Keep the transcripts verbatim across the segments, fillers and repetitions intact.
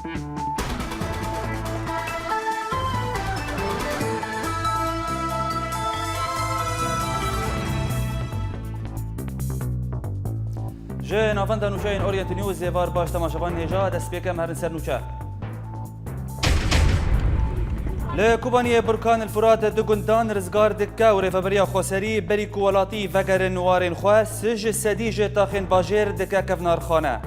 Ji navenda nûçeyên Orient News, êvar baş temaşevan hêja dest pê kem herin ser nûçe. Li Kobaniyê Burkan El Furat du gundan rizgar dike û rêveberiya xweserî berî ku welatî vegerin warên xwe, sî ji sedî ji taxên bajêr dike kevnarxane.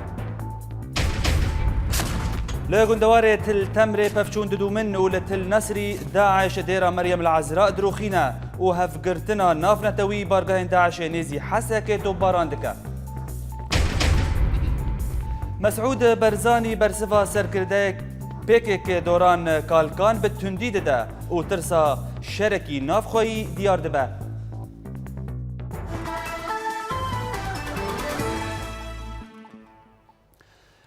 Li gundewarê Til Temrê pevçûn didûmin û li Til Nesrî DAIŞ dêra Meryem El Ezra diroxîne û hevgirtina navnetewî bargehên DAIŞê nêzî Hesekê topbaran dike. Mesûd Barzanî bersiva serkirdeyek P K K Doran Kalkan bi tundî dide û tirsa şerekî navxweyî diyar dibe.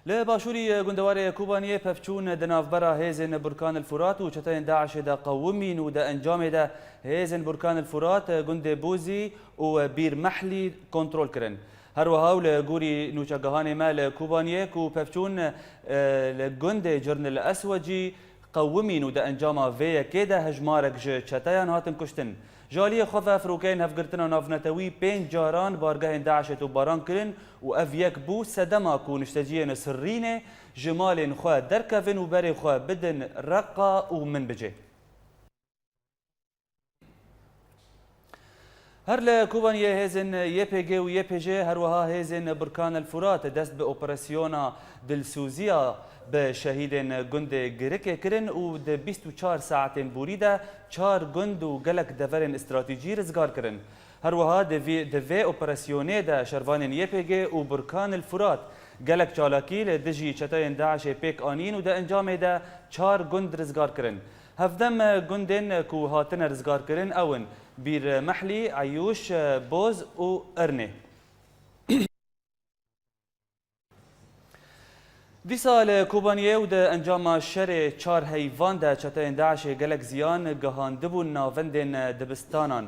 Li başûrî gundewarê Kobaniyê pevçûn di navbera hêzên Burkan El Furat û çeteyên DAIŞê de qewimîn û di encamê de hêzên Burkan El Furat gundê Bozî û Bîr Mehlî kontrol kirin. Her wiha û li gorî nûçegihanê me li Kobaniyê ku pevçûn, e, li gundê Cirn El Eswecî qewimîn û di encama vê yekê de hejmarek ji çeteyan hatin kuştin. Ji aliyê xwe ve firokeyên hevgirtina navnetewî pênc caran bargehên DAIŞê topbaran kirin û ev yek bû sedema ku nişteciyên Sirrînê ji malên xwe derkevin û berê xwe bidin Reqa û Minbicê. Her li Kobaniyê hêzên Y P G û Y P J, her wiha hêzên Burkan El Furat dest bi operasyona dilsûziya bi şehîdên gundê Girikê kirin û di bîst û çar saetên borî de çar gund û gelek deverên stratejî rizgar kirin. Her wiha di vî, di vê operasyonê de şervanên Y P G û Burkan El Furat gelek çalakî li dijî çeteyên DAIŞê pêk anîn û di encamê de çar gund rizgar kirin. Hevdem gundên ku hatine rizgarkirin ew in: Bîr Mehlî, Eyûş, Boz û Irnê. Dîsa li Kobaniyê û di encama şerê çar heyvan de çeteyên DAIŞê gelek ziyan gihandibûn navendên dibistanan.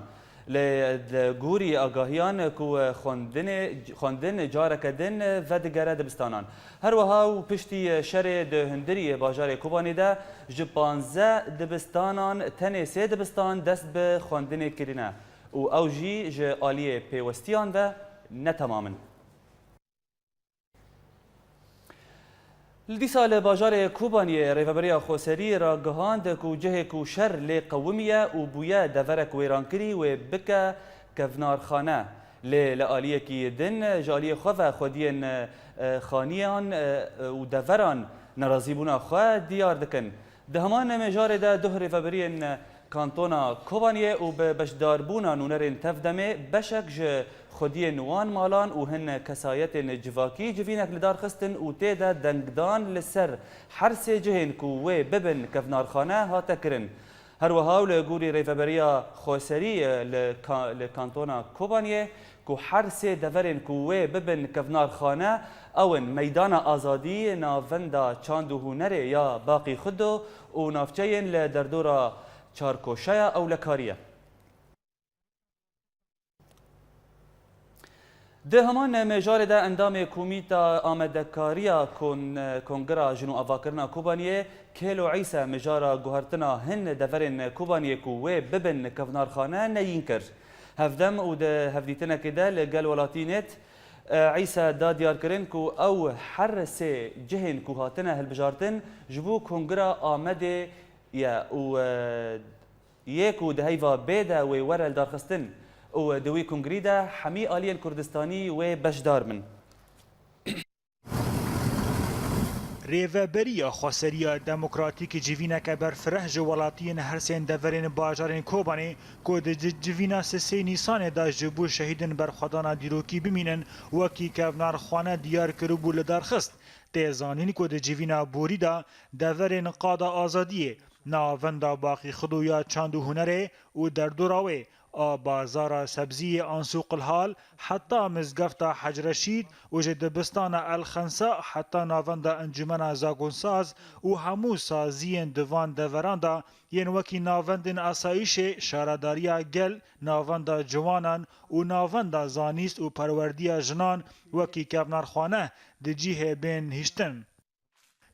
Lê li gorî agahiyan ku xwendinê, xwendin careke din vedigere dibistanan. Her wiha û piştî şerê di hundirî bajarê Kobanê de ji panzdeh dibistanan tenê sê dibistan dest bi xwendinê kirine û ew jî ji aliyê pêwestiyan ve ne temam in. Li dîsa li bajarê Kobaniyê Rêveberiya Xweserî ragihand ku cihê ku şer lê qewimiye û bûye deverek wêrankirî wê bike kevnarxane. Lê li aliyekî din ji aliyê xwe ve xwediyên, e, xaniyan, e, û deveran nerazîbûna xwe diyar dikin. Di heman mêjarê de duh rêveberiyên Kantona Kobaniyê û bi beşdarbûna nûnerên Tevdemê beşek ji xwediyên wan malan û hin kesayetên civakî civînek li dar xistin û tê de dengdan li ser her sê cihên ku wê bibin kevnarxane hate kirin. Her wiha û li gorî rêveberiya xweserî, e, li ka-, li Kantona Kobaniyê, ku her sê deverên ku wê bibin kevnarxane, ew in Meydana Azadî, Navenda Çand û Hunerê ya Baqî Xudo û navçeyên li derdora Çarkoşeya Ewlekarî ye. Di heman mêjarê de endamê Komîta Amadekariya Kon-, Kongira Jin û Avakirina Kobaniyê, Kêlo Îse, mijara guhertina hin deverên Kobaniyê ku wê bibin kevnarxane neyîn kir. Hevdem û di hevdîtinekê de li gel Welatî Net, e, Îse da diyarkirin ku ew her sê cihên ku hatine hilbijartin ji bo Kongira Amedê ye û, e, yê ku di heyva bê de wê were lidarxistin û di wî kongrî de hemî aliyên Kurdistanî wê beşdar bin. Rêveberiya Xweseriya Demokratîk civîneke berfireh ji welatiyên her sên deverên bajarên Kobanê ku di ci-, civîna sisê Nîsanê de ji bo şehîdin berxwedana dîrokî bimînin, wekî kevnarxwane diyar kiribû, li dar xist. Tê zanîn ku di civîna borî de deverên Qada Azadiyê, Navenda Baqî Xudo ya Çand û Hunerê û derdora wê, a Bazara Sebziyê an Sûqilhal, heta Mizgefta Hec Reşîd û ji dibistana El Xensa heta Navenda Encûmena Zagonsaz û hemû saziyên di van deveran de yên wekî navendên asayîşê, şaredariya gel, navenda ciwanan û navenda zanîst û perwerdiya jinan wekî kevnarxwane di cihê bên hiştin.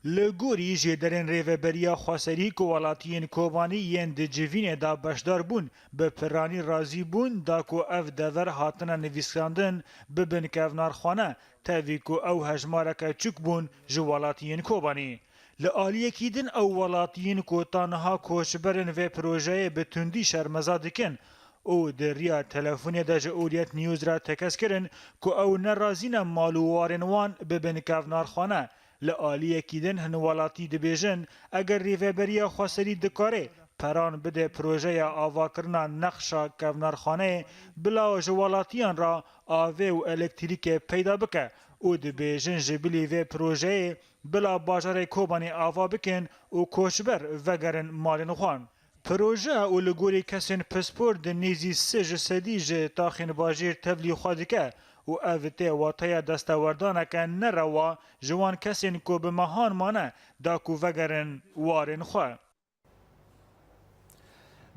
Li gorî jêderên Rêveberiya Xweserî ku welatiyên Kobanî yên di civînê de beşdar bûn, bi piranî razî bûn da ku ev dever hatine nivîskandin bibin kevnarxane, tevî ku ew hejmareke çûk bûn ji welatiyên Kobanî. Li aliyekî din ew welatiyên ku ta niha koçberên vê projeyê bi tundî şermeza dikin û di riya telefonê de ji Orient News re tekez kirin ku ew nerazî ne mal û warên wan bibin kevnarxane. Li aliyekî din hin welatî dibêjin, eger Rêveberiya Xweserî dikare peran bide projeya avakirina nexşa kevnarxaneyê, bila ji welatiyan re avê û elektrîkê peyda bike û dibêjin ji bilî vê projeyê bila bajarê Kobanê ava bikin û koçber vegerin malên xwe. Proje û li gorî kesên pispor di nêzî sê ji sedî ji taxên bajêr tevlî xwe dike û ev tê wateya destewerdaneke nerewa ji wan kesên ku bi mehan mane da ku vegerin warên xwe.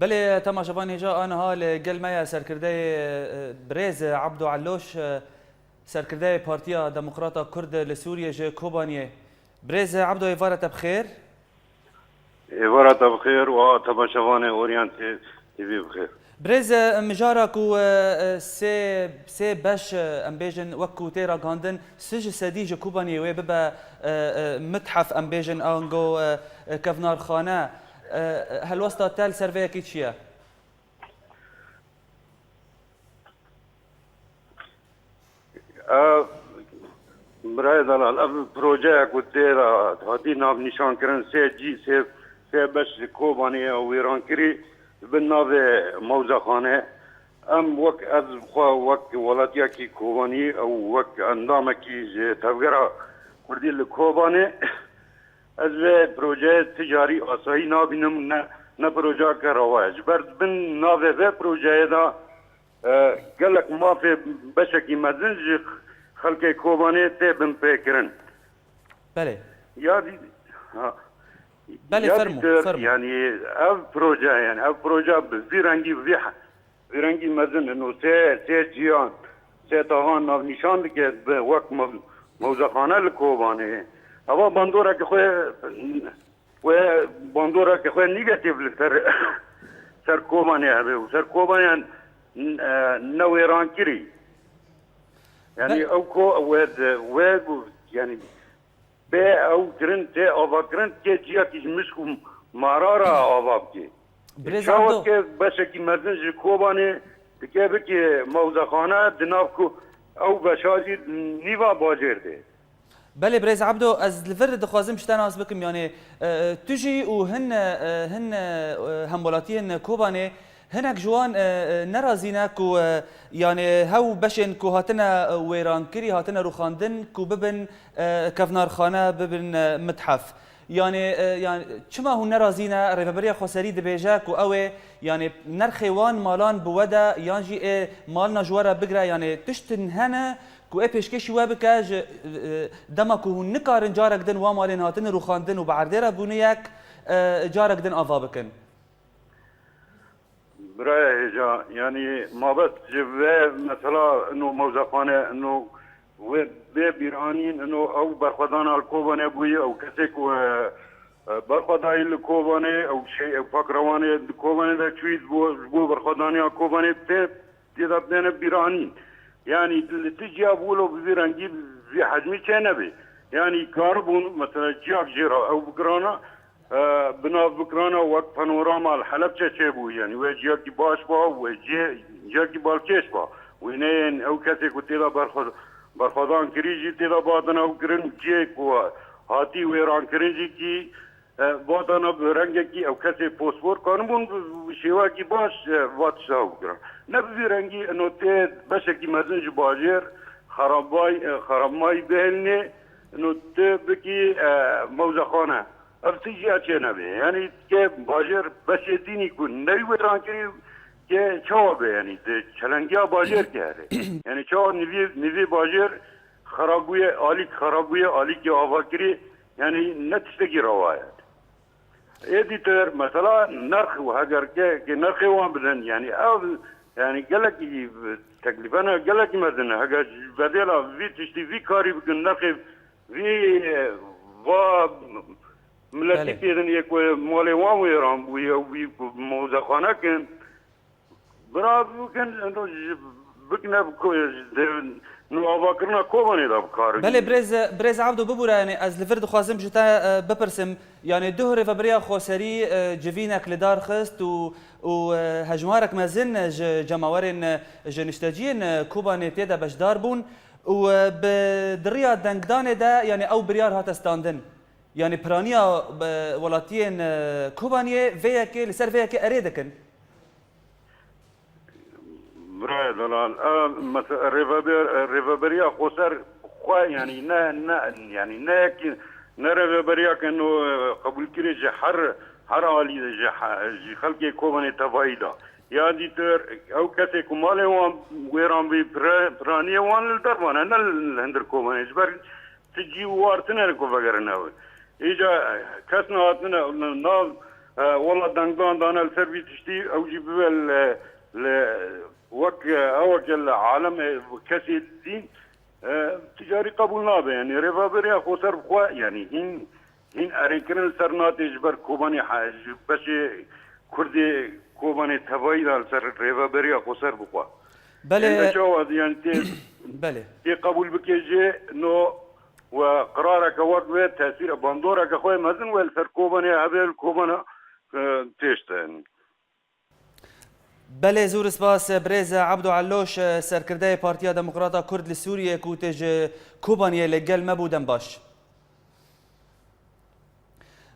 Belê, temaşevan hêja aniha li gel me ye serkirdeyê, e, birêz Ebdo Elloş, e, serkirdeyê Partiya Demokrata Kurd li Sûriyê ji Kobaniyê. Birêz Ebdo, êvara te bi xêr. Êvara te bi xêr û a temaşevanê Orient T V bi xêr. Birêz, e, mijara ku, e, e, sê, sê beş, e, em bêjin, wek ku tê ragihandin, sê ji sedî ji Kobaniyê wê bibe, e, e, mithef, em bêjin, ango, e, e, kevnarxane. E, e, helwesta te li ser vê yekê çi ye? Ev, birayê delal, ev projeya ku tê re hatî navnîşankirin, sê cî, sê, sê beş li Kobanê ya wêrankirî bi navê Mewzexane. Em wek, ez xwe wek welatiyekî Kobanî û wek endamekî ji Tevgera Kurdî li Kobanê, ez vê projeyê ti carî asayî nabînim, ne, ne projeyeke rewa ye. Ji ber bin navê vê projeyê de, e, gelek mafê beşekî mezin ji xelkê Kobanê tê binpêkirin. Belê. Ya dî-, ha. Belê, ya fermo, dîtir, fermo. Yanî ev proje, yanî ev proje bi vî rengî, vî he-, vî rengî mezin in û sê, sê ciyan, sê taxan navnîşan dike bi wek me-, mewzexane li Kobanê. Eva bandoreke xwe, wê bandoreke xwe negatîf li ser, ser Kobanê hebe û ser Kobanê, e, ne wêrankirî. Yanî Be- ew ko wê de, wê gu-, yanî bê ew kirin, tê ava kirin, tê ciyakî ji mişk û mara re ava bike. Birêz Çawa Abdo. Ke beşekî mezin ji Kobanê dike bike mewzexane, di nav ku ew beşa jî nîva bajêr de. Belê, birêz Abdo, ez li vir dixwazim ji te nas bikim, yanî, e, tu jî û hin, e, hin, e, hemwelatiyên Kobanê, hinek ji wan, e, e, nerazî ne ku, e, yanî hew beşên ku hatine, e, wêrankirî, hatine rûxandin ku bibin, e, kevnarxane, bibin, e, mithef. Yanî, e, yanî çima hûn nerazî ne? Rêveberiya Xweserî dibêje ku ew ê, yanî nerxê wan malan bi we de yan jî ê malina ji we re bigire, yanî tiştin hene ku ê pêşkêşî we bike ji, e, dema ku hûn nikarin carek din wan malên hatine rûxandin û bi erdê re bûne yek, e, carek din ava bikin? Birayê hêja, yanî mabet ji vê mesela ino mewzexane, ino wê bê bîranîn, ino ew berxwedana li Kobanê bûyî, ew kesê ku, e, e, berxwedayî li Kobanê, ew şey, ew pakrewanê li Kobanê de çûyî ji bo, ji bo berxwedaniya Kobanê tê, tê de bêne bîranîn. Yanî li ti ciya bi wilo bi vî rengî, bi vî hecmî çê nebê. Yanî karibûn, mesela ciyak jê re ew bikirana, e, bi nav bikirana wek panorama li Helebçe çêbû, yanî wê ciyakî baş ba, wê cê, ciyakî balkêş ba. Wêneyên ew kesê ku tê de berxwe-, berxwedan kirî jî tê de badin ew kirin, ciyê ku hatî wêrankirin jî kî, e, badana bi rengekî ew kesê pospor kanibûn bi, bi şêwekî baş, e, va tişta ew bikirin. Ne bi vî rengî ino tê beşekî mezin ji bajêr xerabay, e, xerabmayî bihêlnê, ino tê bikî, e, mewzexane. Ev tişt ya çê nebe. Yanî ke bajêr beşê dînî ku neyê wêrankirî ke çawa be, yanî di çelengiya bajêr ke here. Yanî çawa nivî, nivî bajêr xerab bûye, alîk xerab bûye, alîkê avakirî, yanî ne tiştekî rewa ye. Ê dîtir, mesela nerx û heger ke, ke nerxê wan bidin, yanî ev, yanî gelekî teklîfena gelekî mezin e. Heger ji bedêla vî tiştî, vî karî bikin, nerxê vî, e, Va miletî Belê. Têdin yê ku malê wan wêran bûye û wî ku mozexane kin. Bira bikin, eno ji bikine bi ku-, ji dev-, nû avakirina Kobanê de bikarin. Belê, birêz, birêz Evdo, bibûre, yanî ez li vir dixwazim ji te, e, bipirsim. Yanî duh rêveberiya xweserî, e, civînek li dar xist û, û, e, hejmarek mezin ji cemawerên, e, ji nişteciyên, e, Kobanê tê de beşdar bûn û, e, bi, di riya dengdanê de, yanî ew biryar hate standin. Yanî piraniya, e, welatiyên, e, Kobaniyê vê yekê, li ser vê yekê erê dikin. Birayê delal, e, mese-, rêveber-, rêveberiya xweser xwe, yanî ne, ne, yanî ne yekî, ne rêveberiya ke no, e, qebûlkirê ji her, her alî de ji he-, ji xelkê Kobanê tevayî de. Ya dîtir, ew kesê ku malê wan wêran bî, pire-, piraniyê wan li dervan e, ne li hundir Kobanê. Ji ber ti cî û war tune ku vegerine ew. Îca kes nehatine nav, e, wela dengdan dane li ser vî tiştî, ew jî bibe li, li wek, e, eweke li alemê kesê dî, e, ticarî qebûl nabe. Yanî rêveberiya xweser bi xwe, yanî hîn, hîn erêkirin li ser natê ji ber Kobanê he-, ji beşê Kurdê Kobanê tevayî de li ser rêveberiya xweser bi xwe. Belê. Yanî çawa, yanî tê, Belê. Tê qebûl bike jê no we qirareke wek vê tesîre bandoreke xwe mezin we li ser Kobanê hebe, li Kobana, e, têşte. Belê, zûr spas, birêz Ebdo Elloş, serkirdeyê Partiya Demokrata Kurd li Sûriyê ku tê ji Kobaniyê li gel me bû, dem baş.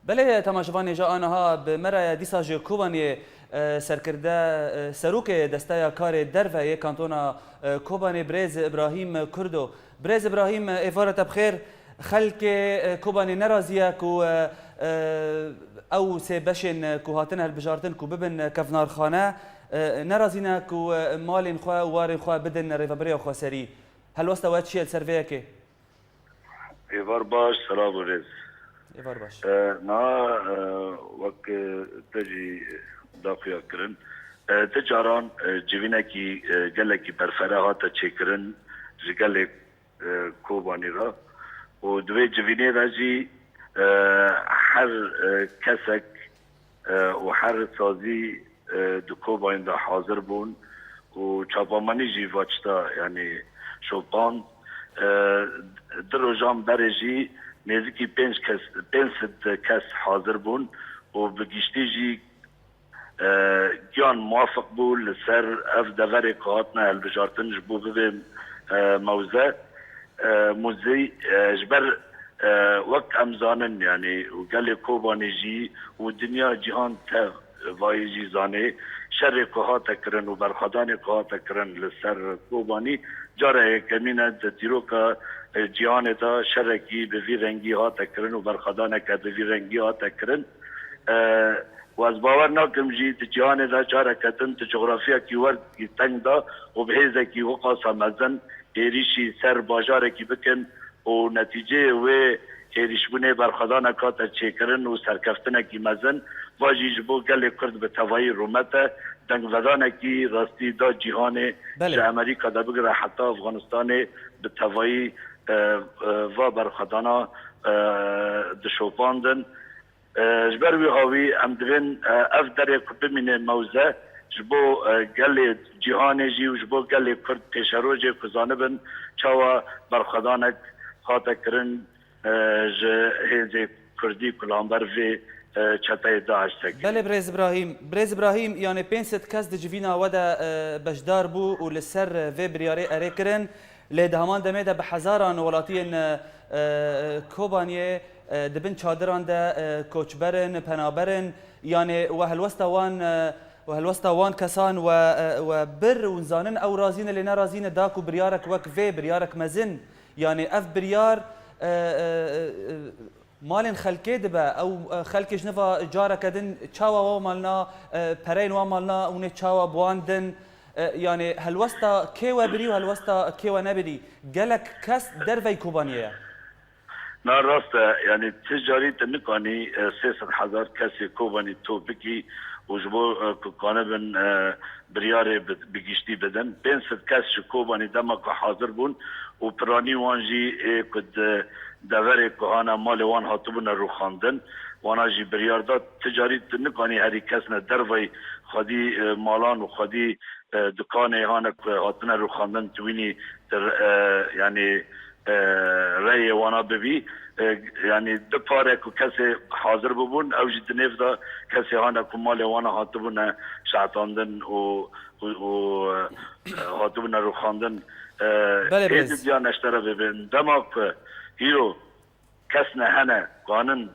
Belê, temaşevanê, ja aniha bi me re ye. Dîsa ji Kobaniyê, e, serkirde, e, serokê Desteya Karê Derve yê Kantona, e, Kobanê, birêz Îbrahîm Kurdo. Birêz Îbrahîm, êvara te bi xêr. Xelkê, e, Kobanê nerazî ye ku, e, e, ew sê beşên, e, ku hatine hilbijartin ku bibin, e, kevnarxane, e, nerazî ne ku, e, malên xwe û warên xwe bidin rêveberiya xweserî. Helwesta we çi ye li ser vê yekê? Êvar baş, selam û rêz. Êvar baş. E, niha, e, wek, e, te jî daxuya kirin, e, ti caran, e, civînekî, e, gelekî berfere hate çêkirin ji gelê, e, Kobanî re û di wê civînê de jî, e, her, e, kesek e, û her sazî, e, di Kobanî de hazir bûn û çapemenî jî va tişta, yanî şopand. E, du rojan berê jî nêzîkî pênc kes, pênc sed kes hazir bûn û bi giştî jî, e, giyan muwafiq bû li ser ev deverê ku hatine hilbijartin ji bo bibê, e, mewze. E, muzey, e, ji ber, e, wek em zanin, yanî û gelê Kobanî jî û dinya cîhan tev vayî jî zanê, şerê ku hate kirin û berxwedanê ku hate kirin li ser Kobanî cara yekemîn e di dîroka, e, cîhanê de şerekî bi vî rengî hate kirin û berxwedaneke bi vî rengî hate kirin. E, û ez bawer nakim jî di cîhanê de careke din di cografyakî wer teng de û bi hêzekî wiqasa mezin êrîşî ser bajarekî bikin û netîceyê wê hêrîşbûnê berxwedanek hate çêkirin û serkeftinekî mezin, va jî ji bo gelê Kurd bi tevayî rûmet e, dengvedanekî rastî da cîhanê, Belê. Ji Amerîka de bigire heta Afganistanê bi tevayî, e, e, va berxwedana, e, dişopandin. E, ji ber wî hawî em divên, e, ev derê ku bimîne mewze ji bo, e, gelê cîhanê jî û ji bo gelê Kurd pêşerojê ku zanibin çawa berxwedanek hate kirin, e, ji hêzê Kurdî ku li hember vê, e, çeteyê DAIŞ sekine. Belê, birêz Îbrahîm. Birêz Îbrahîm, yanê pênc sed kes di civîna we de, e, beşdar bû û li ser vê biryarê erê kirin. Lê di heman demê de bi hezaran welatiyên, e, e, Kobaniyê, e, di bin çadiran de, e, koçber in, penaber in. Yanê we helwesta wan, e, we helwesta wan kesan we, e, we bir û zanin ew razî ne lê nerazî ne da ku biryarek wek vê, biryarek mezin. Yanê ev biryar, e, e, e, malên xelkê dibe. Ew, e, xelkê ji niva careke din çawa wa malna, e, pereyên wa malna hûnê çawa bi wan din? E, yanê helwesta kê we birî û helwesta kê we nebirî? Gelek kes dervey Kobaniyê ye. Na rast e, yanî ti carî tu nikanî, e, sê sed hezar kesê Kobanî top bikî û ji bo, e, ku kanibin, e, biryarê bi, bi giştî bidin. Pênc sed kes ji Kobanî dema ku hazir bûn û piranî wan jî ê ku di, deverê ku hane malê wan hatibûne rûxandin, wana jî biryar da, ti carî tu nikanî herî kesne dervayî xwedî, e, malan û xwedî, e, dukanê hane ku hatine rûxandin, tu wînî, tu, e, yanî, e, reyê wana bibî. E, yanî du pare ku kesê hazir bûbûn, ew jî di nêv de kesê hane ku malê wana hatibûne şehetandin û, û, û, e, hatibûne rûxandin. E, Belê, ê birêz. Didiya neştere bibin. Dema ku îro kesne hene kanin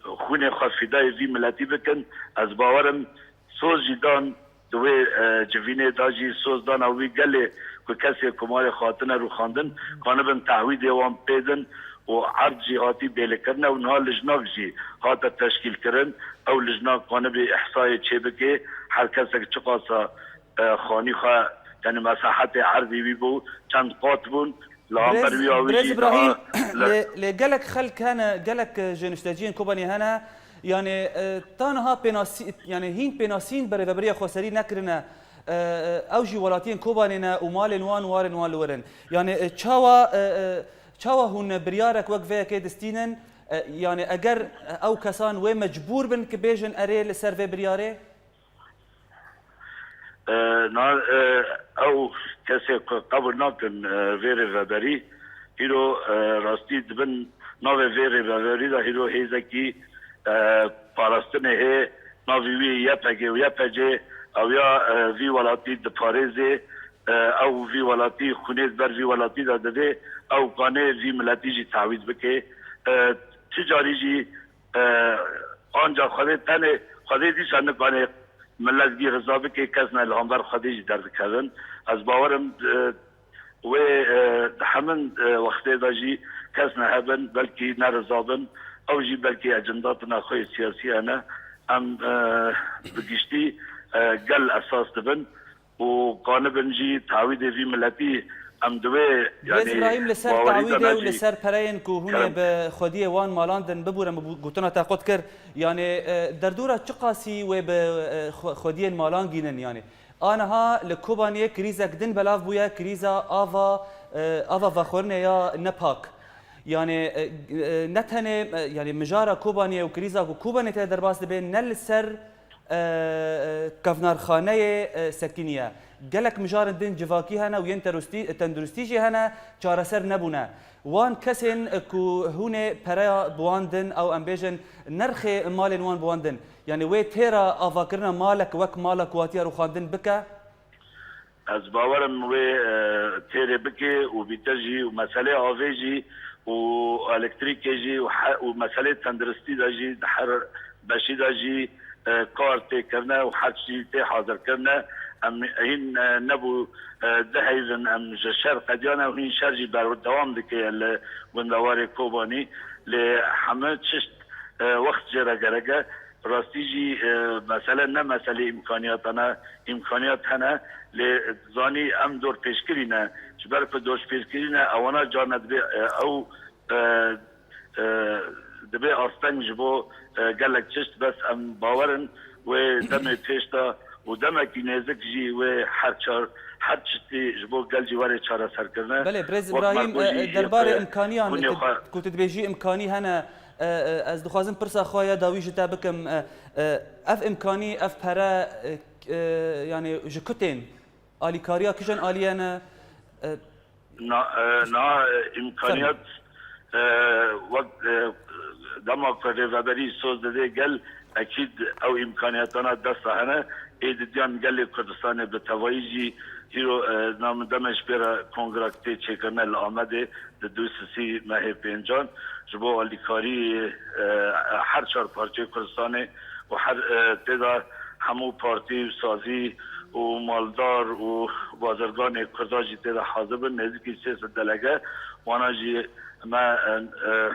xwînê xwe fîdayê vî miletî bikin, ez bawer im soz jî dan di wê, e, civînê de jî soz dana wî gelê ku kesê ku malê xwe hatine rûxandin, kanibin tehwîdê wan pêdin û erd jî hatî bêlîkirine û niha lijnak jî hate teşkîlkirin. Ew lijnak kanibî îhsayê çêbike, her kesek çiqasa, e, xanî xwe, yanî mesahetê erdî wî bû, çend qat bûn, li hember Birêz, wî ya wî Birêz jî Îbrahîm, daha li lê, lê gelek xelk hene, gelek, e, ji nişteciyên Kobanê hene, yanî, e, ta niha pênasî-, yanî hîn pênasîn bi Rêveberiya Xweserî nekirine, e, e, ew jî welatiyên Kobanê ne û malên wan, warên wan li wir in. Yanî, e, çawa, e, e, çawa hûn biryarek wek vê yekê distînin? E, yanî eger, e, ew kesan wê mecbûr bin ki bêjin erê li ser vê biryarê? E, na, e, ew kesê ku qebûl nakin, e, vê rêveberî, îro, e, rastî dibin navê vê rêveberî de hîro hêzekî, e, parastinê hê, navê wî Y P G û Y P C, ew ya, e, vî welatî diparêzê, e, ew vî welatî xwînê di ber vî welatî de didê, ew kanê vî miletî jî tewît bike. E, tu carî jî E, anca Xwedê tenê, Xwedê dîsa nikane milet vî riza bike, kes ne li hember Xwedê jî derdikevin. Ez bawer im, e, wê, e, di hemin, e, wextê de jî kes nehebin, belkî neriza bin, ew jî belkî ecindatine xwe yê siyasî hene. Em, e, bi giştî, e, gel esas dibin. û kanibin jî tawîdê vî miletî em di wê, Birêz yanî, Îbrahîm, li ser bawerî de tawîdê ne û li jî ser pereyên ku hûn ê kerem. Bi xwediyê wan malandin, bibûre min bû-, gotina te qut kir. Yanî, e, derdora çiqasî wê bi, e, xwe-, xwediyên malan gînin, yanî? Aniha li Kobaniyê krîzek din belav bûye, krîza ava, e, ava vexwarinê ya nepak. Yanî, e, e, ne tenê, e, yanî mijara Kobaniyê û krîza ku Kobanê tê derbas dibe, ne li ser e, e, kevnarxaneyê, e, sekiniye. Gelek mijarên din civakî hene û yên terustî-, tenduristî jî hene, çareser nebûne. Wan kesên, e, ku hûn ê pereya bi wan din, ew em bêjin, nerxê malên wan bi wan din. Yanî wê têra avakirina malek wek mala ku hatiye rûxandin bike? Ez bawer im wê, e, têrê bike û bîtir jî û meselê avê jî û elektrîkê jî û he-, û meselê tenduristî de jî di her beşî de jî, e, kar tê kirine û her tiştî tê hazirkirine. Em hîn, e, nebû, e, du heyv in, em ji şer qediyane û hîn şer jî berdewam dike li gundewarê Kobanî. Lê heme tişt, e, wext jê re gerek e. Rastî jî, e, mesele ne meselê îmkaniyatan e, îmkaniyat hene, lê zanî em dorpêçkirî ne. Ji ber ku dorpêçkirî ne, ewana carna dibê, e, ew, e, e, dibê asteng ji bo, e, gelek tişt, bes em bawer in wê demê pêş de û demekî nêzik jî wê her çar, her tiştî ji bo gel jî were çareserkirine. Belê, Birêz Wek Îbrahîm, Mergo e, jî, e, derbarê e, imkaniyan, hûn ê tu, xwe ku tu dibêjî imkanî hene, e, e, ez dixwazim pirsa xwe ya dawî ji te bikim. E, e, ev imkanî, ev pere, e, e, yanî ji ku tên? Alîkariya kîjan aliyê ne? E, Na, e, na, e, îmkaniyat, e, wek, e, dema ku rêveberî soz didê gel, ekîd ew îmkaniyatana desta hene. Ê didiyan gelê Kurdistanê bi tevayî jî îro, e, namdeme ji pê re kongrak tê çêkirine li Amedê di du sisî mehê pêncan ji bo alîkarî, e, her çar parçeyê Kurdistanê û her, e, tê de hemû partî û sazî û maldar û bazirganê Kurda jî tê de hazir bin. Nêzîkî sê sed delege wana jî me, e, e,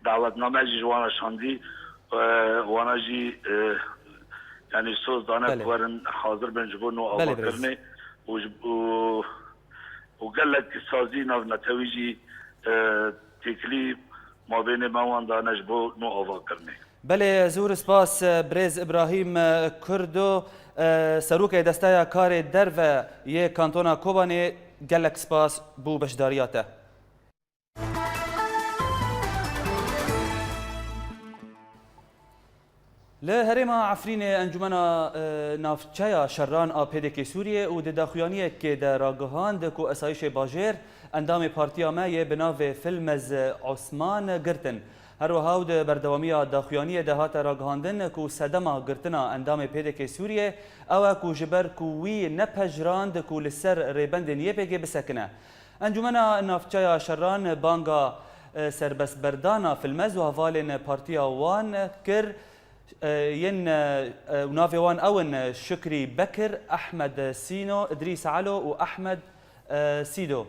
dawetname jî ji wana şandî, e, wana jî, e, yanî soz dane Belê. Ku werin hazir bin ji bo nû Belê, birêz. Avakirinê û ji, û, û gelek sazî navnetewî jî, e, têkilî mabênê me wan dane ji bo nû avakirinê. Belê, zûr spas, e, birêz Îbrahîm, e, Kurdo, e, serokê Desteya Karê Derve yê Kantona Kobanê, gelek spas bo beşdariya te. Li herêma Efrînê Encûmena, e, Navçeya Şerran a P D K Sûriyê û di daxuyaniyekê de ragihand ku esayîşê bajêr endamê partiya me yê bi navê Filmez Osman girtin. Her wiha û di berdewamiya daxuyaniyê de hate ragihandin ku sedema girtina endamê P D K Sûriyê ew e ku ji ber ku wî nepejirand ku li ser rêbendên Y P G bisekine. Encûmena Navçeya Şerran banga, e, serbestberdana Filmez û hevalên partiya wan kir, e, yên, e, e, û navê wan ew in, e, Şukrî Bekir, Ehmed Sîno, Idrîs Elo û Ehmed, e, Sîdo.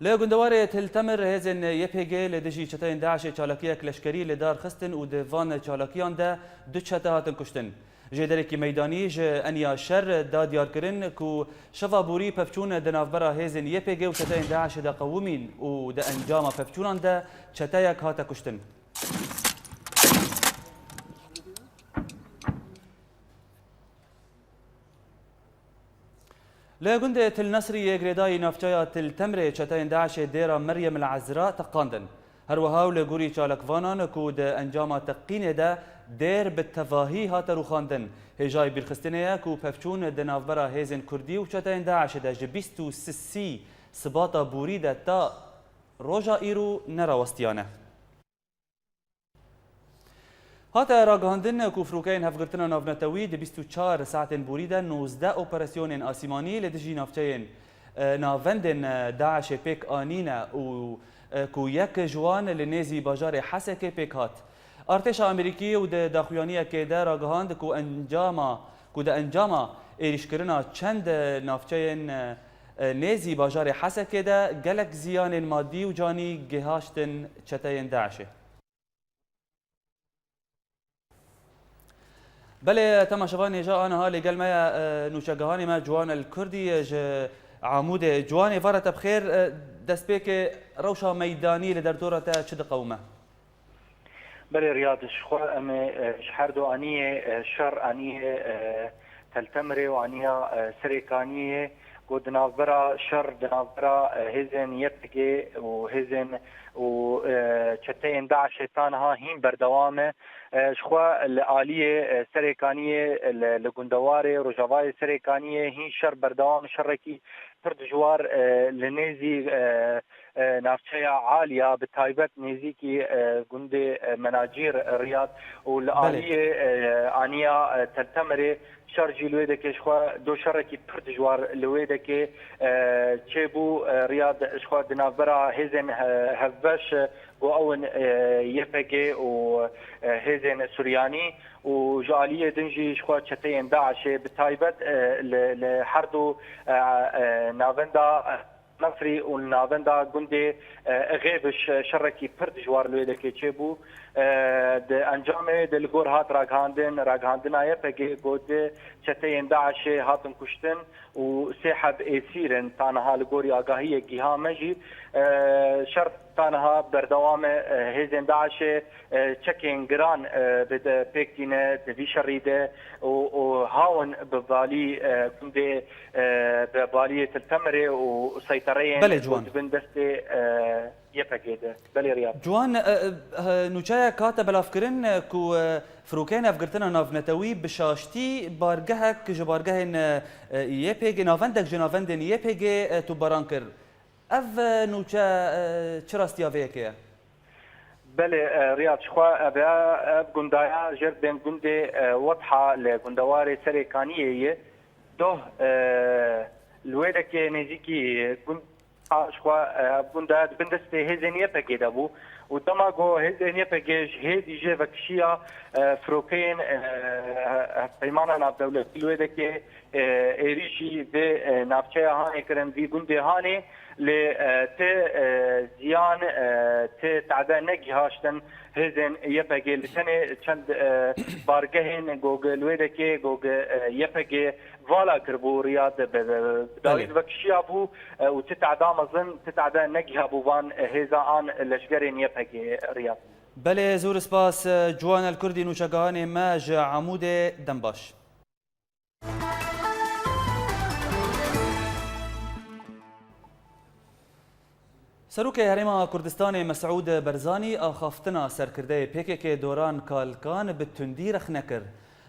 Li gundewarê Til Temir hêzên Y P G li dijî çeteyên DAIŞê çalakiyek leşkerî li dar xistin û di van çalakiyan de du çete hatin kuştin. Jêderekî meydanî ji Eniya Şer da diyarkirin ku şeva borî pevçûn di navbera hêzên Y P G û çeteyên DAIŞê de qewimîn û di encama pevçûnan de çeteyek hate kuştin. Li gundê Til Nesrî yê girêdayî navçeya Til Temrê çeteyên DAIŞê dêra Meryem El Ezra teqandin. Her wiha û li gorî çalakvanan ku di encama teqînê de dêr bi tevahî hate rûxandin, hêjayî bîrxistinê ye ku pevçûn di navbera hêzên Kurdî û çeteyên DAIŞê de ji bîst û sisî Sibata borî de ta roja îro nerawestiyane. Hate ragihandin ku firokeyên hevgirtina navnetewî di bîst û çar saetên borî de nozdeh operasyonên asîmanî li dijî navçeyên, e, navendên, e, DAIŞê pêk anîne û, e, ku yek ji wan li nêzî bajarê Hesekê pêk hat. Artêşa Amerîkî û di daxuyaniyekê de ragihand ku encama, ku di encama êrîşkirina çend, e, navçeyên, e, e, nêzî bajarê Hesekê de gelek ziyanên madî û canî gihaştin çeteyên DAIŞê. Belê, temaşevanê, ja aniha lê gel me ye, e, nûçegihanê me Ciwan El Kurdî ji Amûdê. Ciwanê, vara te bi xêr, e, destpêkê rewşa meydanî li derdora te çi diqewime? Belê Riyad, ji xwe em ê, e, ji her du aniyê, e, şer aniyê, e, Teltemirê û aniya, e, Serêkaniyê, ku di navbera şer, di navbera, e, hêzên Y P G û hêzên û, e, çeteyên DAIŞê ta niha hîn berdewam e. E, ji xwe li aliyê, e, Serêkaniyê, li, li gundewarê Rojavayê Serêkaniyê hîn şer berdewam e, şerekî pir dijwar, e, li nêzî, e, e, navçeya Aliya, bi taybet nêzîkî, e, gundê, e, Menacîr Riyad û li Belê. aliyê, e, aniya, e, Teltemirê şer jî li wê dekê ji xwe do şerekî pir dijwar li wê dekê, e, çêbû, e, Riyad ji xwe di navbera hêzên, e, hevbeş, e, ku ew in, e, Y P G û, e, hêzên Suryanî û ji aliyê din jî ji xwe çeteyên DAIŞê bi taybet, e, li, li her du, e, e, navenda, e, Nefrî û li navenda gundê, e, Ixêbiş, e, şerekî pir dijwar li wê dekê çêbû. E, di encamê de li gor hat ragihandin, ragihandina Y P G got, çeteyên DAIŞê hatin kuştin û sê heb êsîr in. Ta niha li gorî agahiyê giha me jî, e, şer ta niha berdewam e. E, hêzên DAIŞê, e, çekên giran, e, bi de pêk tîne di vî şerî de û, û hawin bi balî, e, gundê, e, bi baliyê Til Temirê û seytereyên Belê, Ciwan. Di bin destê, e, Y P G de. Belê Riyad. Ciwan, e, e, nûçeyek hate belavkirin, e, ku, e, firokeyên hevgirtina navnetewî bi şaştî bargehek ji bargehên, e, e, Y P G, navendek ji navendên Y P G, e, topbaran kir. Ev, e, nûçe, e, çi rastiya vê yekê ye? Belê, e, Riyad, ji xwe ev e, ev gundaya jêr bên gundê, e, Wetha li gundewarê Serêkaniyê ye. Doh, e, li wê dekê nêzîkî gund a ji xwe, e, ev gundaya di bin destê hêzên Y P G de bû û dema ku hêzên Y P G ji hêdî jê vekişiya, e, firokeyên, e, hevpeymana navdewletî li wê dekê, e, êrîşî vê, e, navçeya Hanê kirin, vî gundê Hanê, lê, e, ti, e, ziyan, e, ti tade negihaştin hêzên Y P G. Li tenê çend, e, bargehên gog li wê dekê gog, e, Y P G vala kiribû, Riyad, bi, bi, bi dawî Belê. vekişiya bû, e, û ti tade mezin, ti tade negihabû van, e, hêza an leşgerên Y P G, Riyad. Belê, zor spas, e, Ciwan El Kurdî, nûçegihanê me ji Amûdê, dem baş. Serokê Herêma Kurdistanê Mesûd Barzanî axaftina serkirdeyê P K K Doran Kalkan bi tundî rexne kir.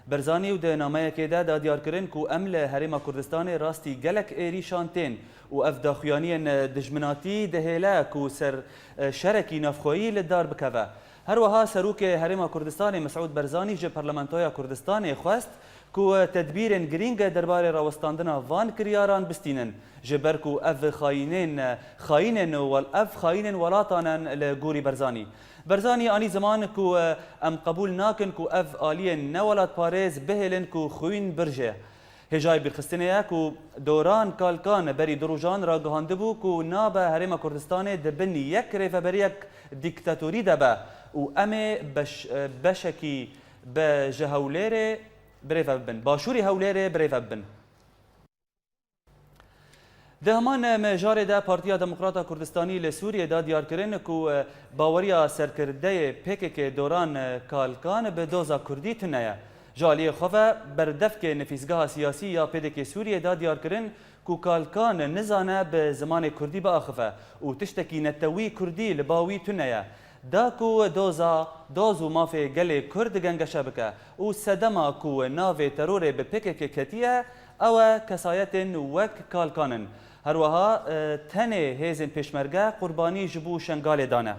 Barzanî û di nameyekê de da diyarkirin ku em li Herêma Kurdistanê rastî gelek êrîşan tên û ev daxuyaniyên dijminatî dihêle ku ser, e, şerekî navxweyî li dar bikeve. Her wiha Serokê Herêma Kurdistanê Mesûd Barzanî ji Parlamentoya Kurdistanê xwest ku tedbîrên girîng derbarê rawestandina van kiryaran bistînin, ji ber ku ev xayînên, xayînên wel-, ev xayînên welatan in li gorî Barzanî. Barzanî anî ziman ku em qebûl nakin ku ev aliyên newelatparêz bihêlin ku xwîn birje. Hêjayî bîrxistinê ye ku Doran Kalkan berî du rojan ragihandibû ku nabe Herêma Kurdistanê di bin yek rêveberiyek dîktatorî de be û em ê beş-, beşekî be ji Hewlêrê birêve bibin, başûrî Hewlêrê birêve bibin. Di heman mijarê de Partiya Demokrata Kurdistanî li Sûriyê da diyarkirin ku baweriya serkirdeyê P K K Doran Kalkan bi doza Kurdî tune ye. Ji aliyê xwe ve berdevkê nifîsgeha siyasî ya P D K Sûriyê da diyarkirin ku Kalkan nizane bi zimanê Kurdî biaxive û tiştekî netewî Kurdî li ba wî tune ye. Da ku doza, doz û mafê gelê Kurd gengeşe bike û sedema ku navê terorê bi P K K ketiye, ew e kesayetên wek Kalkan in. Her wiha, e, tenê hêzên pêşmerge qurbanî ji bo Şengalê dane.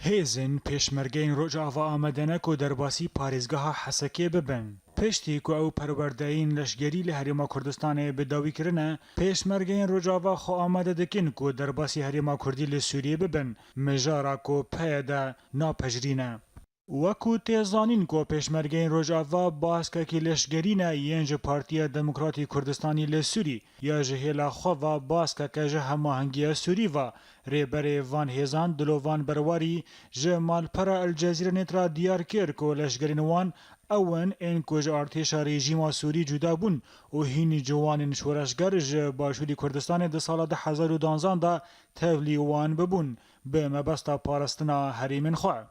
Hêzên pêşmergeyên Rojava amade ne ku derbasî parêzgeha Hesekê bibin. Piştî ku ew perwerdeyên leşgerî li Herêma Kurdistanê bi dawî kirine, pêşmergeyên Rojava xwe amade dikin ku derbasî Herêma Kurdî li Sûriyê bibin, mijara ku peye de napejirîne. Wekû tê zanîn ku pêşmergeyên Rojava baskekî leşgerî ne yên ji Partiya Demokratî Kurdistanî li Sûrî ya ji hêla xwe ve baskeke ji hemahengiya Sûrî ve. Rêberê van hêzan Dilovan Berwarî ji malpera El Cezîre Net re diyar kir ku leşgerên wan ew in ên ku ji artêşa rejîma Sûrî cuda bûn û hînî ciwanên şoreşger ji Başûrî Kurdistanê di sala du hezar û duwazdeh de tevlî wan bibûn bi mebesta parastina herêmên xwe.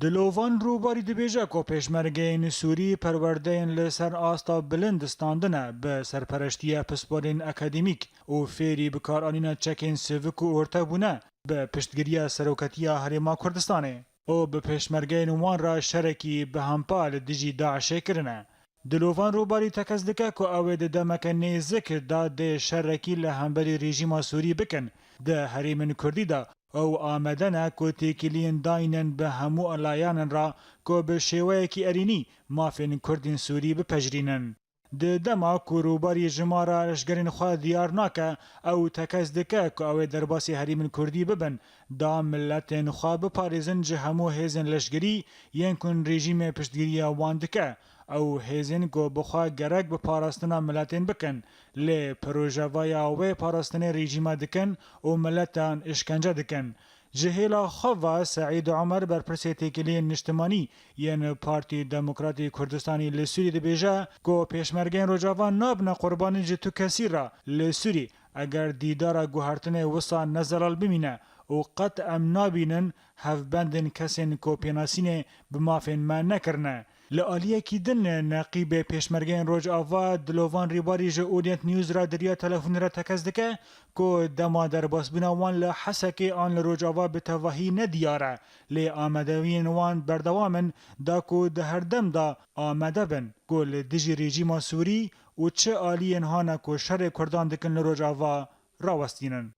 Dilovan Rûbarî dibêje ku pêşmergeyên Sûrî perwerdeyên li ser asta bilind standine bi serpereştiya pisporên akademîk û fêrî bikaranîna çekên sivik û ortebûne bi piştgiriya Seroketiya Herêma Kurdistanê û bi pêşmergeyên wan re şerekî bihempa li dijî DAIŞê kirine. Dilovan Rûbarî tekez dike ku ew ê di demeke nêzik de dê şerekî li hemberî rejîma Sûrî bikin di herêmên Kurdî de. Ew amade ne ku têkiliyên dayînin bi hemû layanin re ku bi şêweyekî erênî mafên Kurdên Sûrî bipejirînin. Di dema ku Rûbarî jimara leşgerên xwe diyar nake, ew tekez dike ku ew ê derbasî herêmên Kurdî bibin, da miletên xwe biparêzin ji hemû hêzên leşgerî yên ku rejîmê piştgiriya wan dike. Ew hêzên ku bi xwe gerek bi parastina miletên bikin, lê projevaya wê parastinê rejîma dikin û miletan îşkence dikin. Ji hêla xwe ve Seîd Omer, berpirsê têkiliyên niştimanî yên Partî Demokratî Kurdistanî li Sûrî dibêje ku pêşmergeyên Rojava nabine qurbanî ji tu kesî re li Sûrî, eger dîdara guhertinê wisa ne zelal bimîne û qet em nabînin hevbendên kesên ku pênasînê bi mafên me nekirine. Li aliyekî din, neqîbê pêşmergeyên Rojava Dilovan Rîbarî ji Orient News re di riya telefonê re tekez dike ku dema derbasbûna wan li Hesekê an li Rojava bi tevahî ne diyar e, lê amadewiyên wan berdewam in da ku di her dem de amade bin ku li dijî rejîma Sûrî û çi aliyên hane ku şerê Kurdan dikin li Rojava rawestînin.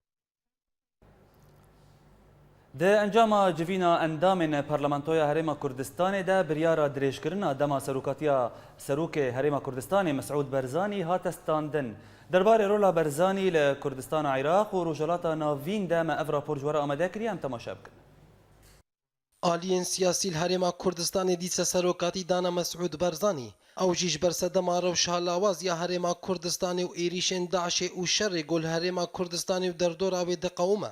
Di encama civîna endamên Parlamentoya Herêma Kurdistanê de biryara dirêjkirina dema serokatiya Serokê Herêma Kurdistanê Mesûd Barzanî hate standin. Derbarê rola Barzanî li Kurdistana Iraq û Rojhilata Navîn de me ev rapor ji we re amade kiriye, em temaşe bikin. Aliyên siyasî li Herêma Kurdistanê dîse serokatî dane Mesûd Barzanî. Ew jî ji ber sedema rewşa lawaz ya Herêma Kurdistanê û êrîşên DAIŞê û şerê ku li Herêma Kurdistanê û derdora wê diqewime.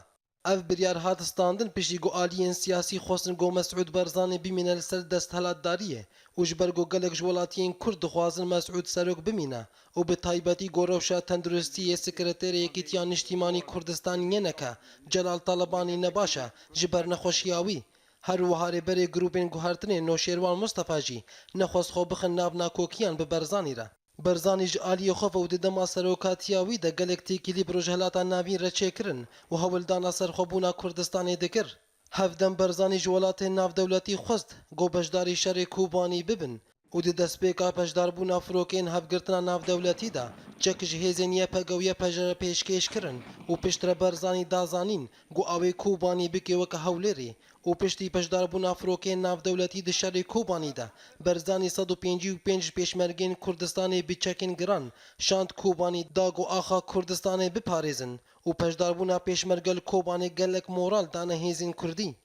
Ev biryar hat standin piştî ku aliyên siyasî xwestin ku Mesûd Barzanî bimîne li ser desthilatdariyê û ji ber ku gelek ji welatiyên Kurd dixwazin Mesûd serok bimîne û bi taybetî ku rewşa tenduristiyê Sekreterê Yekîtiya Niştîmanî Kurdistanê yê neke Celal Talebanî ne baş e ji ber nexweşiya wî. Her wiha rêberê grûpên guhertinê Noşêrwan Mustefa jî nexwest xwe bixin nav nakokiyan bi Barzanî re. Barzanî ji aliyê xwe ve û di dema serokatiya wî de gelek têkilî bi Rojhilata Navîn re çêkirin û hewldana serxwebûna Kurdistanê dikir. Hevdem Barzanî ji welatên navdewletî xwest ku beşdarî şerê Kobanî bibin û di destpêka beşdarbûna firokeyên hevgirtina navdewletî de çek ji hêzên Y P G û Y P J re pêşkêş kirin û piştre Barzanî da zanîn ku ew ê Kobanî bike weke Hewlêrê û piştî beşdarbûna firokeyên navdewletî di şerê Kobanî de Barzanî sed û pêncî û pênc ji pêşmergeyên Kurdistanê bi çekên giran şand Kobanî da ku axa Kurdistanê biparêzin û beşdarbûna pêşmerge li Kobanê gelek moral dane hêzên Kurdî.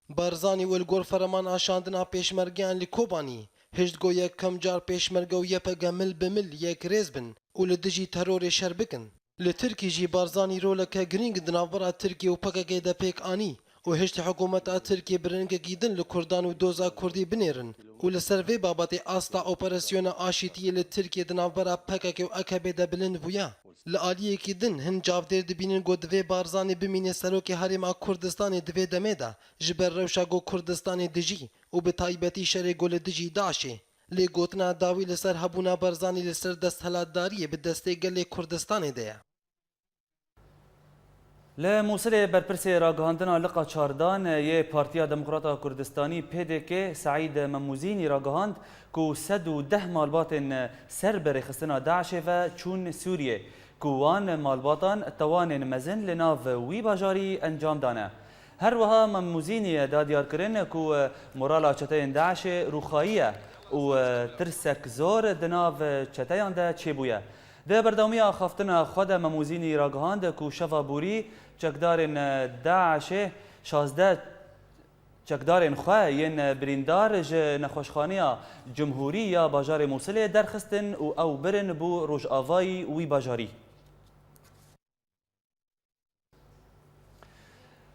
Barzanî û li gor fermana şandina pêşmergeyan li Kobanî, hişt ku yekem car pêşmerge û Y P G mil bi mil yekrêz bin û li dijî terorê şer bikin. Li Tirkî jî Barzanî roleke girîng di navbera Tirkiyê û P K K de pêk anî û hişt hikûmeta Tirkiyê bi rengekî din li Kurdan û doza Kurdî binêrin û li ser vê babetê asta operasyona aşîtiyê li Tirkiyê di navbera P K K û A K P de bilind bûye. Li aliyekî din hin çavdêr dibînin ku divê Barzanî bimîne Serokê Herêma Kurdistanê di vê demê de ji ber rewşa ku Kurdistanê dijî û bi taybetî şerê ku li dijî DAIŞê. Lê gotina dawî li ser hebûna Barzanî li ser desthilatdariyê bi destê gelê Kurdistanê de ye. Li Mûsilê berpirsê ragihandina liqa çardan yê Partiya Demokrata Kurdistanî P D K Seîd Memûzînî ragihand ku sed û deh malbatên ser bi rêxistina DAIŞê ve çûn Sûriyê, ku wan malbatan tewanên mezin li nav wî bajarî encam dane. Her wiha Memûzînî da diyar kirin ku morala çeteyên DAIŞê rûxayî ye û tirsek zor di nav çeteyan de çêbûye. Di berdewamiya axaftina xwe de Memûzînî ragihand ku şeva borî çekdarên DAIŞê şazdeh çekdarên xwe yên birîndar ji nexweşxaneya Cumhurî ya bajarê Mûsilê derxistin û ew birin bo rojavayî wî bajarî.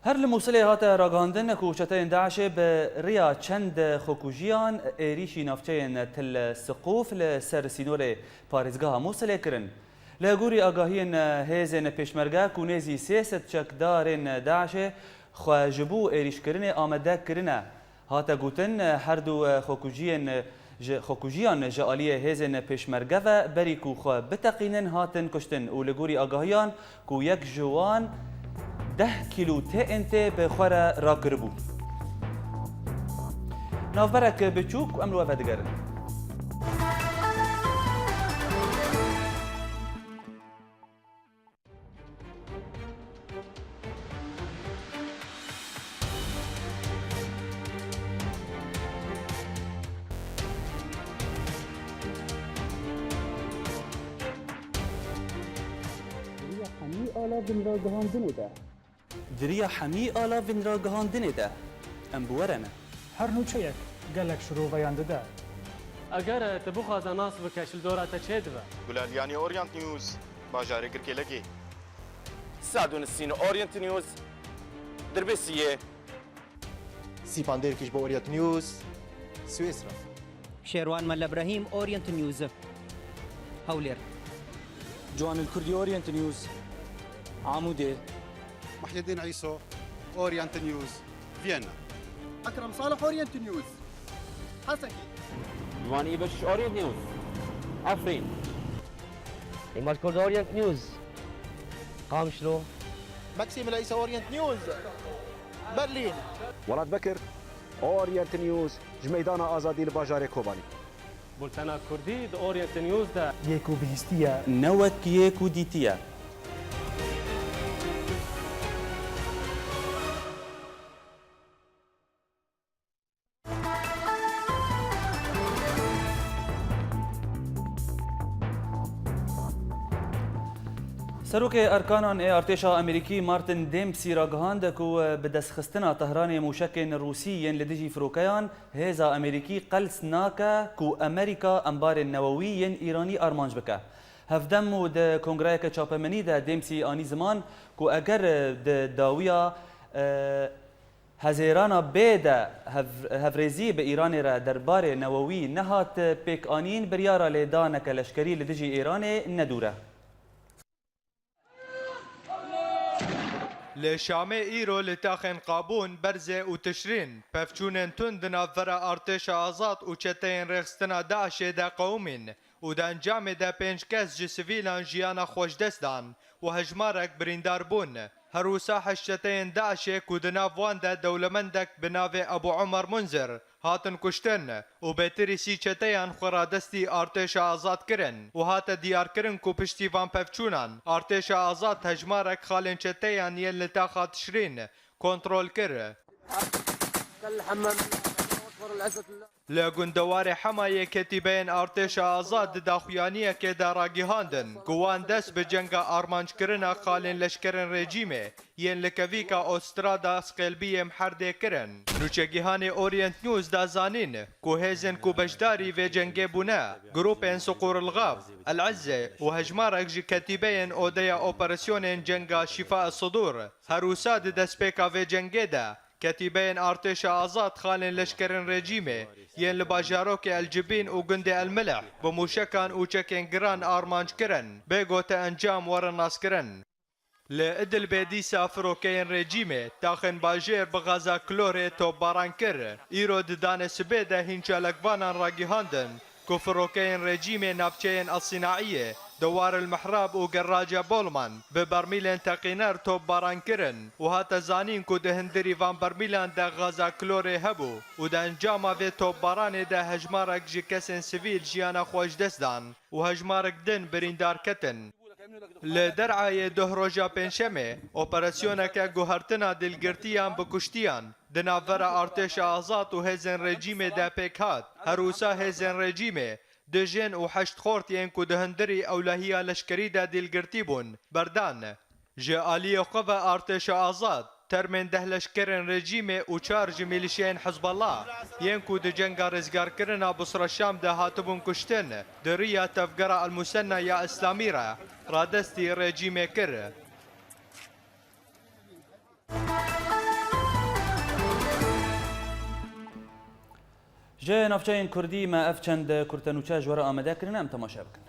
Her li Mûsilê hate ragihandin ku çeteyên DAIŞê bi riya çend xwekujiyan êrîşî navçeyên Til Siqûf li ser sînorê parêzgeha Mûsilê kirin. Li gorî agahiyên hêzên pêşmerge ku nêzî sê sed çekdarên DAIŞê xwe ji bo êrîşkirinê amade kirine. Hate gotin, her du xwekujiyên ji, xwekujiyan ji aliyê hêzên pêşmerge ve berî ku xwe biteqînin hatin kuştin û li gorî agahiyan ku yek ji wan deh kîlo T N T bi xwe re rakiribû. Navberek biçûk em li we vedigerin. Di riya hemî ala vinragihandinê de. Di riya hemî ala vinragihandinê de. Em bi we re ne. Her nûçeyek gelek şiroveyan dide. Eger tu bixwaze nas bike, ji li dora te çê dibe. Gulaliyanî Orient News, bajarê Girkêlekê. Sed û nîsîn Orient News, Dirbêsiyê. Sîpan Dêrkî ji bo Orient News, Swêsra. Şêrwan Mele Brahîm, Orient News, Hewlêr. Ciwanil Kurdî, Orient News, Amûdê. Muhyiddin Îso, Orient News, Viyana. Ekrem Salih, Orient News, Hesekê. Ciwanî Beşiş, Orient News, Efrîn. Îmaj Kurd, Orient News, Qamişlo. Meksîm Leysa, Orient News, Berlîn. Welat Bekir, Orient News, ji Meydana Azadî li bajarê Kobanî. Bultena Kurdî di Orient News de. Yê ku bihîstiye. Ne wek yê ku dîtiye. Serokê Erkanan ê Artêşa Amerîkî Martin Dempsey ragihand ku bi destxistina Tehranê mûşekên Rûsî yên li dijî firokeyan hêza Amerîkî qels nake ku Amerîka embarên newewî yên Îranî armanc bike. Hevdem û di kongreyeke çapemenî de Dempsey anî ziman ku eger di dawiya, e, Hezêrana bê de hev-, hevrêzî bi Îranê re derbarê newewî nehat pêkanîn, biryara lêdaneke leşkerî li dijî Îranê ne dûr e. Li Şamê îro li taxên Qabûn, Berzê û Tişrîn pevçûnên tund di navbera artêşa azad û çeteyên rêxistina DAIŞê de qewimîn. û di encamê de pênc kes ji sivîlan jiyana xwe ji dest dan û hejmarek birîndar bûn. Her wisa heşt çeteyên DAIŞê ku di nav wan de dewlemendek bi navê Ebû Omer Munzir hatin kuştin û bêtirî sî çeteyan xwe radestî artêşa azad kirin û hate diyarkirin ku piştî van pevçûnan artêşa azad hejmarek xalên çeteyan yên li taxa Tişrîn kontrol kir. Li gundewarê Hemayê ketîbeyên artêşa azad di daxuyaniyekê de ragihandin ku wan dest bi cenga armanckirina xalên leşkerên rejîmê yên li kevîka Ostrada Sqêlbiyê Mherdê kirin. Nûçegihanê Orient News da zanîn ku hêzên ku beşdarî vê cengê bûne, grûpên Suqûr el Xaf, El Ezze û hejmarek ji ketîbeyên Odeya Operasyonên Cenga Şifa Sudur, her wisa di destpêka vê cengê de, ketîbeyên artêşa azad xalên leşkerên rejîmê yên li bajarokê El Cibîn û gundê El Milih bi mûşekan û çekên giran armanc kirin, bê gote encam werin naskirin. Li Idilbê dîsa firokeyên rejîmê taxên bajêr bi gaza klorê topbaran kir. Îro di danê sibê de hîn çalakvanan ragihandin ku firokeyên rejîmê navçeyên El Sînaiyê, Dewar El Mihrab û Gerraca Bolman bi bermîlên teqîner topbaran kirin û hate zanîn ku di hundirî van bermîlan de gaza klorê hebû û di encama vê topbaranê de hejmarek ji kesên sivîl jiyana xwe ji dest dan û hejmarek din birîndar ketin. Li Der'ayê duh roja Pêncşemê operasyoneke guhertina dîlgirtiyan bi kuştiyan di navbera artêşa azad û hêzên rejîmê de pêk hat. Her wisa hêzên rejîmê du jin û heşt xort yên ku di hundirî ewlehiya leşkerî de dîlgirtî bûn, berdan. Ji aliyê xwe ve artêşa azad, termên deh leşkerên rejîmê û çar ji mîlîşeyên Hizballah, yên ku di cenga rizgarkirina Busra Şam de hatibûn kuştin, di riya tevgera El Musenna ya Îslamî re radestî rejîmê kir. Ji navçeyên Kurdî me ev çend kurtenûçe ji we re amade kirine, em temaşe bikin.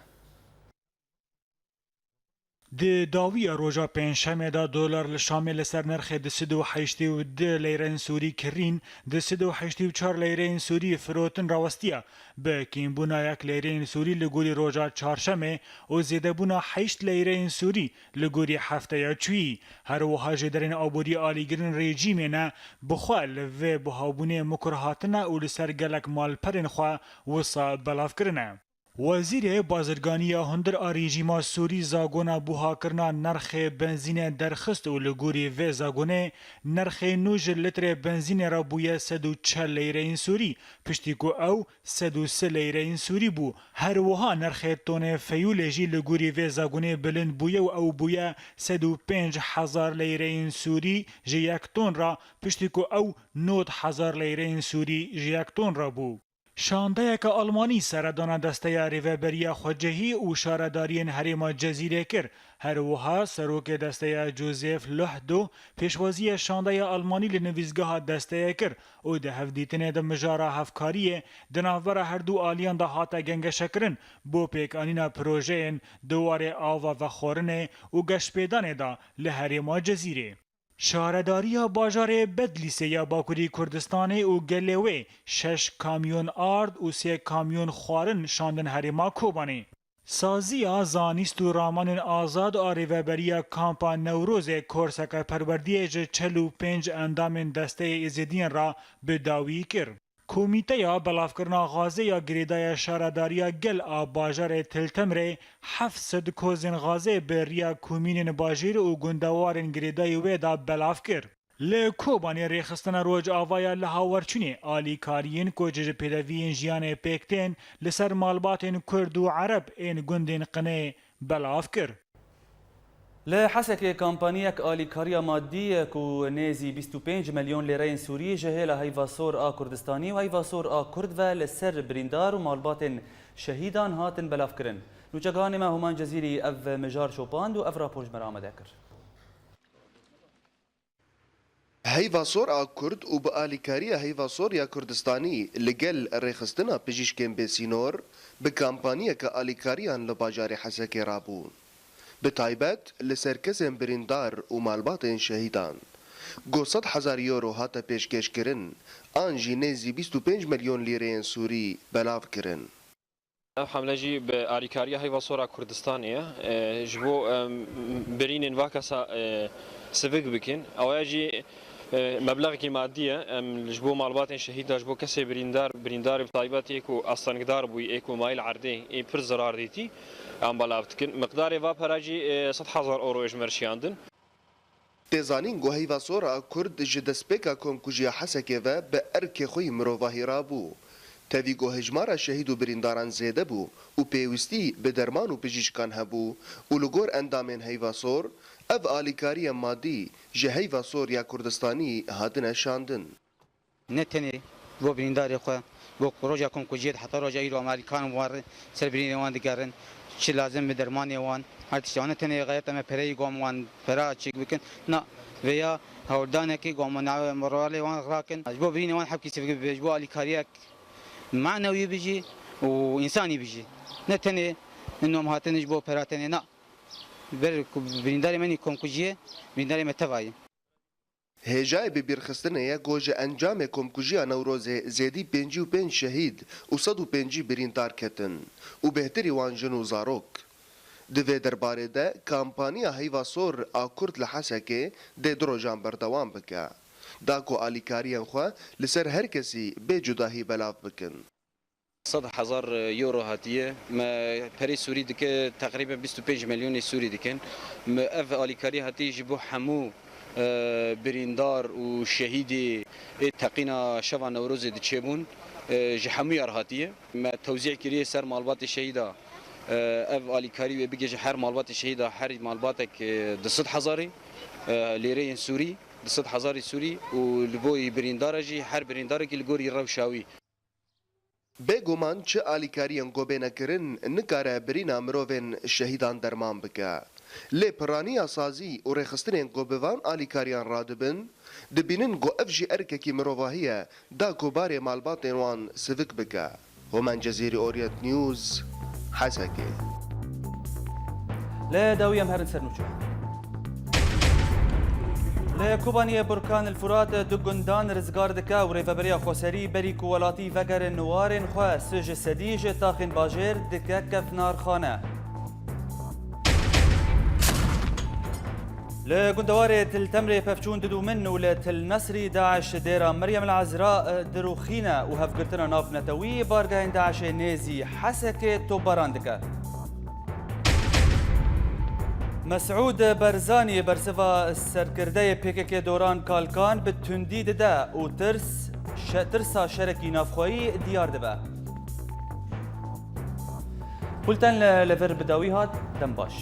Di dawiya roja Pêncşemê de dolar li Şamê li ser nirxê du sed û heştê û du leyrên Sûrî kirîn, du sed û heştê û çar leyrên Sûrî firotin rawestiya. Bi kêmbûna yek leyrên Sûrî li gorî roja Çarşemê û zêdebûna heşt leyrên Sûrî li gorî hefteya çûyî. Her wiha jêderên aborî alîgirên rejîmê ne, bi xwe li vê buhabûnê mikur hatine û li ser gelek malperên xwe wisa belav kirine. Wezîrê Bazirganiya Hundir a rejîma Sûrî zagona buhakirina nirxê benzînê derxist û li gorî vê zagonê nirxê nû ji litrê benzînê re bûye sed û çel leyreyên Sûrî, piştî ku ew sed û sê leyreyên Sûrî bû. Her wiha nirxê tonê feyûlê jî li gorî vê zagonê bilind bûye û ew bûye sed û pênc hezar leyreyên Sûrî ji yek ton re, piştî ku ew nod hezar leyreyên Sûrî ji yek ton re bû. Şandeyeke Almanî seredana desteya rêveberiya xwecihî û şaredariyên herêma Cezîrê kir. Her wiha serokê desteya Joseph Luhdo pêşwaziya şandeya Almanî li nivîsgeha desteyê kir û di hevdîtinê de mijara hevkariyê di navbera her du aliyan de hate gengeşekirin bo pêkanîna projeyên di warê ava vexwarinê û geştpêdanê de li herêma Cezîrê. Şaredariya bajarê Bedlîsê ya Bakurî Kurdistanê û gelê wê şeş kamyon ard û sê kamyon xwarin şandin herêma Kobanê. Saziya Zanîst û Ramanên Azad a Rêveberiya Kampa Newrozê korseke perwerdiyê ji çil û pênc endamên desteyê Êzidiyên re bi dawî kir. Komîteya Belavkirina Xazê ya Girêdaya Şaredariya Gel a bajarê Til Temrê heft sed kozên xazê bi riya komînên bajêr û gundewarên girêdayî wê de belav kir. Li Kobanê rêxistina Rojavaya li Hawerçûnê alîkariyên ku ji pêdeviyên jiyanê pêk tên li ser malbatên Kurd û Ereb ên gundên Qinê belav kir. Li Hesekê kampaniyek alîkariya madî ku nêzî bîst û pênc milyon lêreyên Sûrî ji hêla Heyva Sor a Kurdistanî û Heyva Sor a Kurd ve li ser birîndar û malbatên şehîdan hatin belavkirin. Nûçegihanê me Homan Cezîrî ev mijar şopand û ev rapor ji me re amade kir. Heyva Sor a Kurd û bi alîkariya Heyva Sor ya Kurdistanî li gel Rêxistina Pijîşkên Bêsînor bi kampaniyeke alîkariyan li bajarê Hesekê rabû. Bi taybet li ser kesên birîndar û malbatên şehîdan. Go sed hezar euro hate pêşkêşkirin, an jî nêzî bîst û pênc milyon lîreyên Sûrî belav kirin. Ev hemle jî bi alîkariya Heyva Sor a Kurdistanê ye. E, ji bo em birînên va kesa, e, sivik bikin. Ew jî, e, meblexekî madî ye. Em ji bo malbatên şehîda, ji bo kesê birîndar, birîndarê bi taybetî ê ku astengdar bûyî, ê ku mayîl erdê, ê pir zirar dîtî, em belav dikin. Miqdarê va pera jî, e, sed hezar euro ji me re şiyandin. Tê zanîn ku Heyva Sor a Kurd ji destpêka komkujiya Hesekê ve bi erkê xwe yî mirovahî rabû. Tevî ku hejmara şehîd û birîndaran zêde bû û pêwîstî bi derman û pijîşkan hebû û li gor endamên Heyva Sor, ev alîkariya madî ji Heyva Sor ya Kurdistanî hatine şandin. Ne tenê bo birîndarê xwe, bo roja komkujiyê de heta roja îro em alîkarên wan re ser birînê wan digerin, çi lazim bi dermanê wan, her tiştê wan. Ne tenê xeyeta me pereyê gom wan pera çêk bikin. Na, veya hewldanekê gom navê moralê wan rakin. Ji bo birînê wan hebkî sivik bibe, ji bo alîkariyek manewî bijî û însanî bijî. Ne tenê ninom hatin ji bo pera tenê, na. Ber ku birîndarê me nî komkujiyê, birîndarê me teva ye. Hêjayê bibîrxistinê ye ku ji encamê komkujiya Newrozê zêdî pêncî û pênc şehîd û sed û pêncî birîndar ketin û bêhtirî wan jin û zarok. Di vê derbarê de kampaniya Heyva Sor a Kurd li Hesekê dê du rojan berdewam bike, da ku alîkariyên xwe li ser her kesî bê cudahî belav bikin. Sed hezar euro hatiye. Me perê Sûrî dike, teqrîben bîst û pênc milyonê Sûrî dikin. Me ev alîkarî hatî ji bo hemû, e, birîndar û şehîdê ê teqîna şeva Newrozê diçêbûn, e, ji hemûya re hatiye. Me tewzî kiriye ser malbatê şehîda. E, ev alîkarî wê bigihîje her malbatê şehîda, her malbatek, e, du sed hezarî, e, lêreyên Sûrî, du sed hezarî Sûrî û li bo yî birîndara jî her birîndarekî li gorî rewşa wî. Bêguman çi alîkariyên ku bêne kirin nikare birîna mirovên şehîdan derman bike. Lê piraniya sazî û rêxistinên ku bi van alîkariyan radibin, dibînin ku ev jî erkekî mirovahî ye, da ku barê malbatên wan sivik bike. Homen Cezîrî, Orient News, Hesekê. Li dawî em herin ser nûçe. Li Kobaniyê Burkan El Furat du gundan rizgar dike û rêveberiya xweserî berî ku welatî vegerin warên xwe sê ji sedî ji taxên bajêr dike kevnarxane. Li gundewarê Til Temrê pevçûn didûmin û li Til Nesrî DAIŞ dêra Meryem El Ezra dirûxîne û hevgirtina navnetewî bargehên DAIŞê nêzî Hesekê topbaran dike. Mesûd Barzanî bersiva serkirdeyê PKK Doran Kalkan bi tundî dide û tirs, şe-, tirsa şerekî navxweyî diyar dibe. Bulten li, li vir bi dawî hat, dem baş.